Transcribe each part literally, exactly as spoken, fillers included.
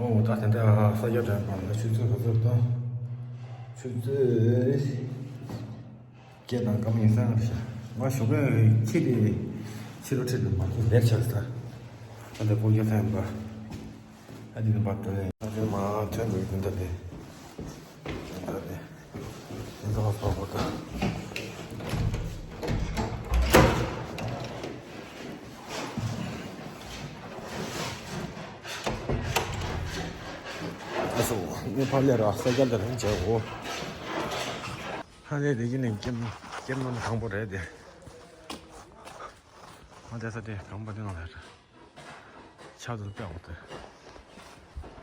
ཨོ་ད་དེ་འདྲ་ས་ཆ་དྲན་པ་ན་ཆུ་ཚོད་ག་ཚོད་དང་། ཆུ་ཚོད་བརྒྱད་དང་སྐར་མ་ཉི་ཤུ་རྩ་ལྔ་རེད་ཤག་ང་ཞོགས་པའི་ཁྱི་དེ་ཕྱི་ལོགས་ཁྲིད་དུ་མ་ཁྱི་ལེར་ཆགས་ས། ཨ་འདི་ཕོ་རྒྱག་ས་ཡིན་པ། ཨ་འདི་ནི་འབབ་འགྲོ་ཡིན། ཨ་འདི་མ་ཐོན་འགྲོ་ཡི་དེ་འདྲ་རེད། དེ་འདྲ་རེད། དེ་ཚོ་ཧ་སོ་གོ་ད། ཨ་སོ་ངས་ཕར་ལས་ར་ས་རྒྱ་ལ་རང་བྱས་འོ། ཧ་ལས་དེ་གི་ནས་ཀེམ་ཀེམ་ནང་དང་པོ་རེད་དེ། ང་བསྡད་ས་དེ་གངས་པ་དེ་ནང་ལ་ཆར་དུ་དཔེ་འོང་དེ།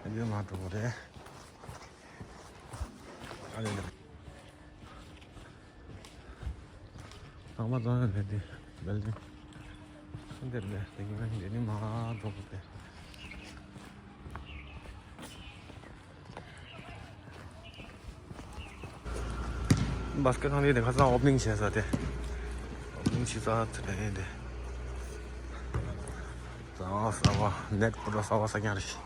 ཨ་ནི་མ་འགྲོ་བ་རེད། ཨ་ནི་ལག་མ་བཙོང་ཡ་རེད་དེ། བེལ་ཌིང་འདིར་ལས་དེ་གི་ནང་འདི་ནི་མ་འགྲོ་བ་རེད། བྷ་སི་ཀེ་ཊི་ཁང་དེ་ཁ་སང་ཨོ་པ་ནིང་བྱས་ས་དེ། ཨོ་པ་ནིང་བྱས་ས་དེ་རེད་དེ། ཟ་བ་ཟ་བ་ནེཊ་པུ་ར་ཟ་བ་ཟ་མཁན་རེད།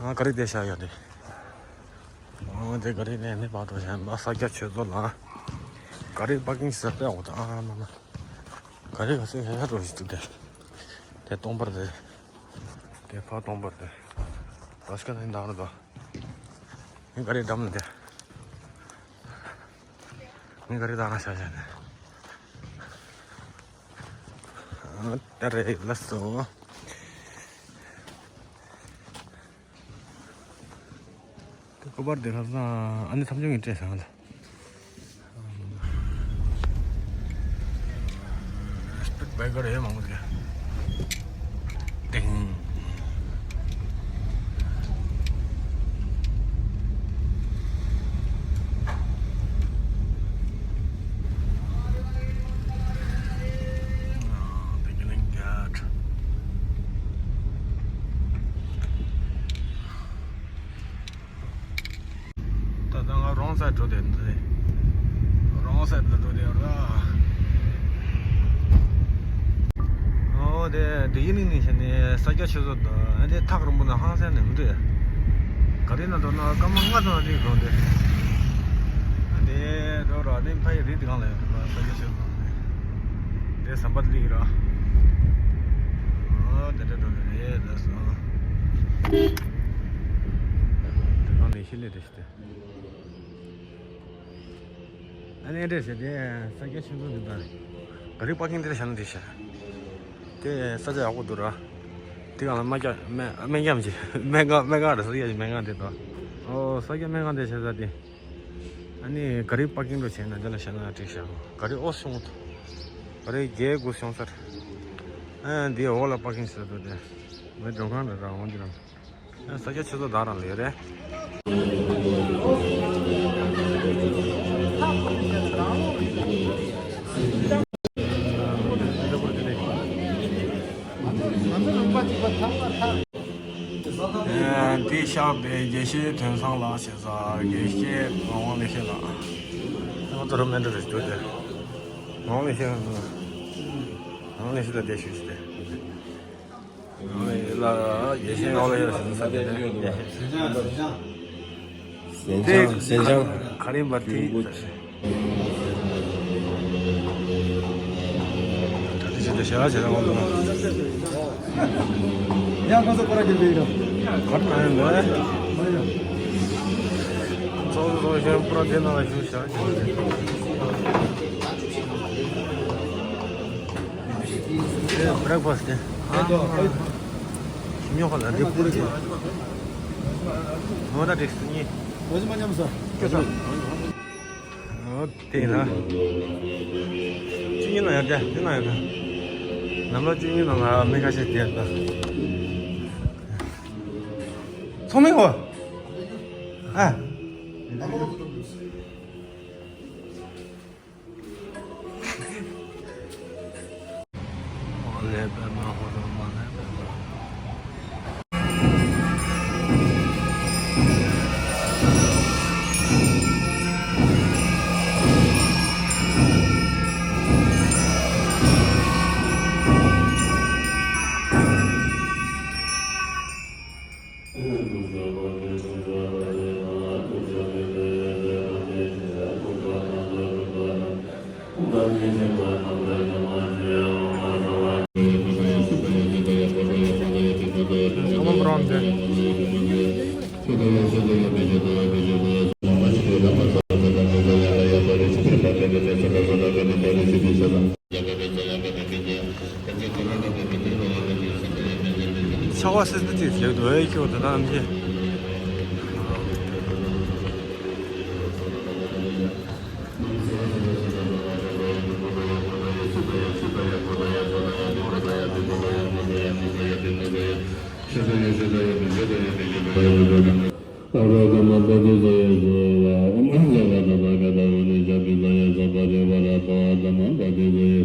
ང་ག་རེ་བསྡད་བཞག་ཡོད་དེ། ཨོ་དེ་ག་རེ་ནས་ནི་བར་དུ་བཞག་ས་སྐྱ་ཆོས་ཚོགས་ལ། ག་རེ་པར་ཀིང་ཟེར་ཏེ་འོ་ད་ཨ་མ་མ། ག་རེ་ག་ཚོད་ཧེ་ཧ་འགྲོ་བཞིན་འདུག་དེ། དེ་སྟོང་པར་དེ། དེ་ཕ་སྟོང་པར་དེ། བྷ་སི་ཀེ་ཊི་ནི་འདང་རེད་དོ། ངས་ག་རེ་འགྲམ་ནས་དེ། ངས་ག་རེ་འདང་ན་ཤ་ཤ་ནས། ཨ་ད་རེད་ལགས་སོ། དེ་ཀོ་པར་དེ་ཁ་སང་ཨ་ནི་ཐམ་ཆུང་གིས་སྤྲད་སོང་ལ། སྤིཌ་བྷའི་ཀར་ཡོད་མང་པོ་འདུག་ཏིང་། ད་ལྟ་ང་རོང་སའིཌ་འགྲོ་བསྡད་འདུག་རོང་སའིཌ་ལ་འགྲོ་བསྡད་ཡོད་ར། ཨོ་དེ་དེ་ཡིན་ནི་ནི་བྱས་ནས་ས་སྐྱ་ཆོས་ཚོགས་དང་ཨ་དེ་ཐག་རིང་པོ་ན་ཧང་སང་ནས་མི་འདུག་ག་རེ་ན་འགྲོ་ན་སྐར་མ་ལྔ་ཙམ་རིང་འགྲོ་འདུག་ཨ་དེ་འགྲོ་ར་དེ་ཕ་ཡི་རི་དེ་གང་ལ་ཡོད་འདུག་ས་སྐྱ་ཆོས་ཚོགས་དེ་ཟམ་པ་ལི་ར། ཨོ་དེ་འདྲ་འགྲོ་གི་རེད་ལགས་སོ། དེ་གང་ནས་ཤི་ལེ་དེ་ཤི་དེ། ཨ་ནི་འདྲ་ཟེར་དེ་ས་སྐྱ་ཆོས་ཚོགས་འདི་ལྟར་ག་རེ་པར་ཀིང་འདིར་བཞག་ན་འགྲིག་ཤག་དེ་ས་ཆ་ཡག་པོ་འདུག་ར། དེ་གང་ལ་སྨན་རྒྱག་སྨན་སྨན་རྒྱག་མི་བྱེད་སྨན་ཁང་སྨན་ཁང་རེད། ས་སྐྱ་སྨན་ཁང་དེ་དང་། ཨོ་ས་སྐྱ་སྨན་ཁང་དེ་བྱས་ས་དེ། ཨ་ནི་ག་རེ་པར་ཀིང་འདྲ་བྱས་ན་འདི་ལ་བཞག་ན་འགྲིག་ཤག་ག་རེ་ཨོ་ཤོང་ཐུབ། ག་རེ་རྒྱལ་དགུ་ཤོང་སར། ཨ་འདི་འོག་ལ་པར་ཀིང་ཟེར་འདུག་དེ། ངའི་མགྲོན་ཁང་རེད་ར་འོང་འདི་ར། ས་སྐྱ་ཆོས་ཚོགས་བདག་རང་ལ་ཡོད་རེད། འདི་ཤག་པའི་དགེ་བཤེས་དོན་བཟང་ལགས་ཞེས་ས་དགེ་བཤེས་ངག་དབང་ལེགས་བཤད་ལགས། ང་ཚོ་རུ་མེན་འགྲོ་རེ་ཞུ་རྒྱུ་དེ། ངག་དབང་ལེགས་བཤད་ལགས། ངག་དབང་ལེགས་བཤད་ལགས་དེ་ཞུ་ཞུ་དེ། ལ་ཡེ་ཤེས་ཡོང་ལ་ཡོད་ཟེར་ས་དེ་ནས་ཟན་ཅང་ཟན་ཅང་ག་རེ་འབར་ཏེ་ད་དེ་ཆེད་དུ་ཞེ་དྲག་བྱེད་ན་འོང་དུ་མ། ཡང་ཁོ་ཚོ་ཁོ་ར་གི་བེད་ར་གར་ན་ཡོང་ལ་ཚོགས་གཙོ་གཞོན་པུ་ར་དེ་ནང་ལ་བཞུགས་བཞག་ཨེ། བྷི་རེག་ཕ་སི་ཊི་དེ། ཉོ་ཁ་ལ་འདི་པུ་རི་དེ། ངོ་ད་འགྲིག་སུ་གཉིས། ངོ་ཟི་མ་ཉམས་ས། སྐྱོ་ས། ཨོ་དེ་ལ། བཅུ་གཉིས་ན་ཡར་རྒྱ་དེ་ན་ཡར་རྒྱ། ནམ་ལོ་བཅུ་གཉིས་ནང་ལ་མི་ཁ་ཤས་དེ་ཡར་རྒྱ། ཚང་མས་གོ། ཨ། ཆགས་པ་སེམས་ཅན་དེ་ལེགས་འགྲོ་ཡ་ཁྱོད་དེ་ན་རྣམ་ཤེས། ཨ་ར་ག་མ་པ་ཏི་ས་ཡ་སོ་བ། ཨོ་མ་ས་ག་ཏ་པ་ག་ཏ་ཨུ་ནི་ཤ་བི་ས་ཡ་ས་པ་རི་བ་ར་པ་ཏ་མ་པ་ཏི་ས་ཡ།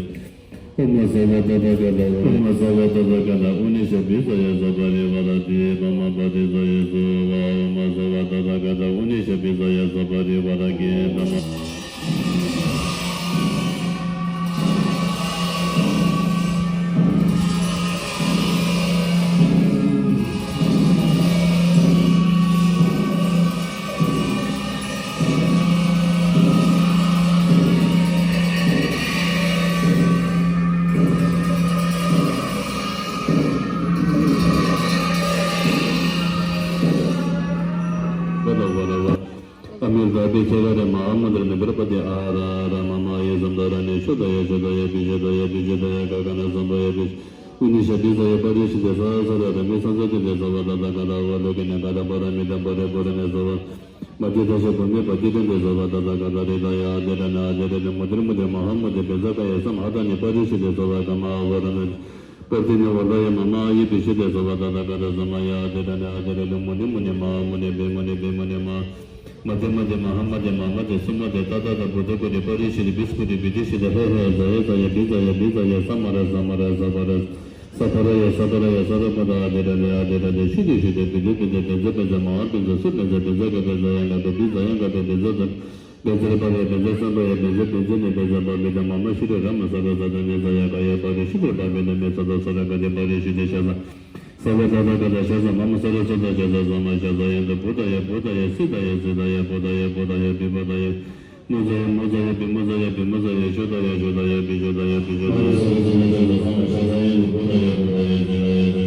ཨོ་མ་ས་ག་ཏ་པ་ག་ཏ་ཨོ་མ་ས་ག་ཏ་པ་ག་ཏ་ཨུ་ནི་ཤ་བི་ས་ཡ་ས་པ་རི་བ་ར་ཏི་པ་མ་པ་ཏི་ས་ཡ་སོ་བ། ཨོ་མ་ས་ག་ཏ་པ་ག་ཏ་ཨུ་ནི་ཤ་བི་ས་ཡ་ས་པ་རི་བ་ར་གི་ཏ་མ། ཨ་མི་ར་པི་ཁྱེ་ག་རེ་མ་ཨ་མ་དར་མི་དར་པ་ཏི་ཨ་ར་ཨ་ར་མ་མ་ཡེ་ཟམ་དར་ནི་ཤོ་ད་ཡ་ཤོ་ད་ཡ་པི་ཤོ་ད་ཡ་པི་ཤོ་ད་ཡ་ག་ག་ན་ཟམ་པ་ཡ་པི་ཤོ་ཨུ་ནི་ཤ་བི་ས་ཡ་པ་རི་ཤི་དེ་ས་ས་ར་ར་མི་ས་ས་ཏི་ཏི་ས་བ་ད་ད་ག་ད་བ་ལོ་ཀེ་ནེ་ག་ད་པ་ར་མི་ད་པ་རེ་པོ་རེ་ནེ་ས་བ་མ་ཏི་ད་ཤ་བུ་མི་པ་ཏི་ཏི་ཏི་ས་བ་ད་ད་ག་ད་རི་ད་ཡ་ཨ་ཏི་ར་ན་ཨ་ཏི་ར་ནི་མུ་ཏི་ར་མུ་ཏི་ར་མ་ཧ་མུ་ཏི་བེ་ས་ཀ་ཡ་ས་མ་ཧ་ད་ནི་པ་རི་ཤི་དེ་ས་བ་ག་མ་ཨ་བ་ར་ན། པར་ཏི་ནི་ཝར་ད་ཡ་མ་མ་ཡི་པི་ཤི་དེ་ས་བ་ད་ད་ག་ད་ས་མ་ཡ་ཨ་ཏི་ར་ནི་ཨ་ཏི་ར་ནི་མུ་ནི་མུ་ནི་མ་མུ་ནི་བེ་མུ་ནི་བེ་མུ་ནི་མ། མ་ཏི་མ་ཏི་མ་ཧ་མ་ཏི་མ་མ་ཏི་སུ་མ་ཏི་ཏ་ཏ་ཏ་བུ་ཏི་ཀུ་ཏི་པ་རི་ཤི་ཏི་བི་སུ་ཀུ་ཏི་བི་ཏི་ཤི་ཏི་ཧེ་ཧེ་ཟ་ཡེ་ཟ་ཡེ་བི་ཟ་ཡེ་བི་ཟ་ཡེ་ས་མ་ར་ས་མ་ར་ས་པ་ར་ས་པ་ར་ཡེ་ས་པ་ར་ཡེ་ས་ར་པ་ཏ་ཨ་ཏི་ར་ནི་ཨ་ཏི་ར་ནི་ཤི་ཏི་ཤི་ཏི་བི་ཏི་བི་ཏི་བི་ཛ་བི་ཛ་མ་ཧ་བི་ཛ་སུ་བི་ཛ་བི་ཛ་ག་བི་ཛ་ཡ་ག་བི་བི་ཛ་ཡ་ག་བི་བི་ཛ་ཛ། བེ་ཙེ་རེ་པ་རེ་བེ་ཙེ་སམ་པ་ཡེ་བེ་ཙེ་བེ་ཙེ་ནེ་བེ་ཙེ་པ་བེ་ཙེ་མ་མ་ཤི་རེ་ར་མ་ས་ར་ས་ད་ནེ་ས་ཡ་ག་ཡ་པ་རེ་ཤི་རེ་པ་བེ་ནེ་མེ་ས་ད་ས་ར་ག་ཏེ་པ་རེ་ཤི་ཏེ་ཤ་ས། ས་བ་ད་ད་ག་ད་ཤ་ས་མ་མ་ས་ར་ས་ད་ཤ་ས་ས་མ་ཤ་ས་ཡ་ད་བུ་ད་ཡ་བུ་ད་ཡ་སི་ད་ཡ་སི་ད་ཡ་བུ་ད་ཡ་བུ་ད་ཡ་བི་བ་ད་ཡ། མོ་ཟ་ཡ་མོ་ཟ་ཡ་བི་མོ་ཟ་ཡ་བི་མོ་ཟ་ཡ་ཤོ་ད་ཡ་ཤོ་ད་ཡ་བི་ཤོ་ད་ཡ་བི་ཤོ་ད་ཡ། ས་བ་ད་ད་ག་ད་ཤ་ས་ཡ་ད་བུ་ད་ཡ་བུ་ད་ཡ་སི་ད་ཡ།